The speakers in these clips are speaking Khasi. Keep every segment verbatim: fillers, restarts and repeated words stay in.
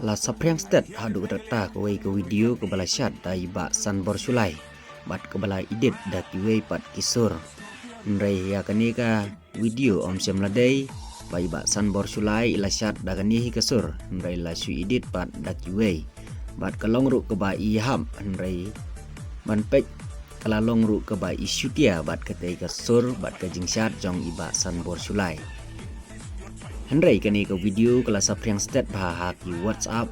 La saphriang stet haduh katta kawei ka video kaba la shad da i Bah Sanbor Shullai bad kaba la edit da kiwei pat ki sur. Hynrei ïa kane ka video ym shym la dei ba i Bah Sanbor Shullai i la shad da kane hi ka sur, hynrei la shu edit pat da kiwei. Bad ka long ruh kaba i hap, hynrei ban peit ka la long ruh kaba i shutia bad katei ka sur bad ka jingshad jong i Bah Sanbor Shullai. Hynrei kane ka video ka la saphriang stet bha ha ki WhatsApp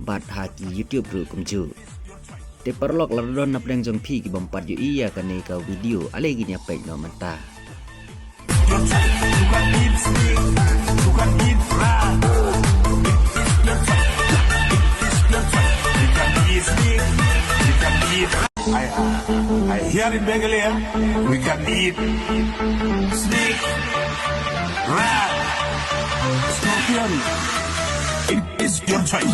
bad ha ki YouTube ruh kumjuh. Te paralok, lada don na pdeng jong phi ki bym pat ïohi ïa kane ka video, ale ngin ïa peit noh mynta. You can eat snake, you can eat rat. You can eat snake, you can eat rat. I, I hear in Bengali, eh? We can eat snake, rat, scorpion. It is your choice.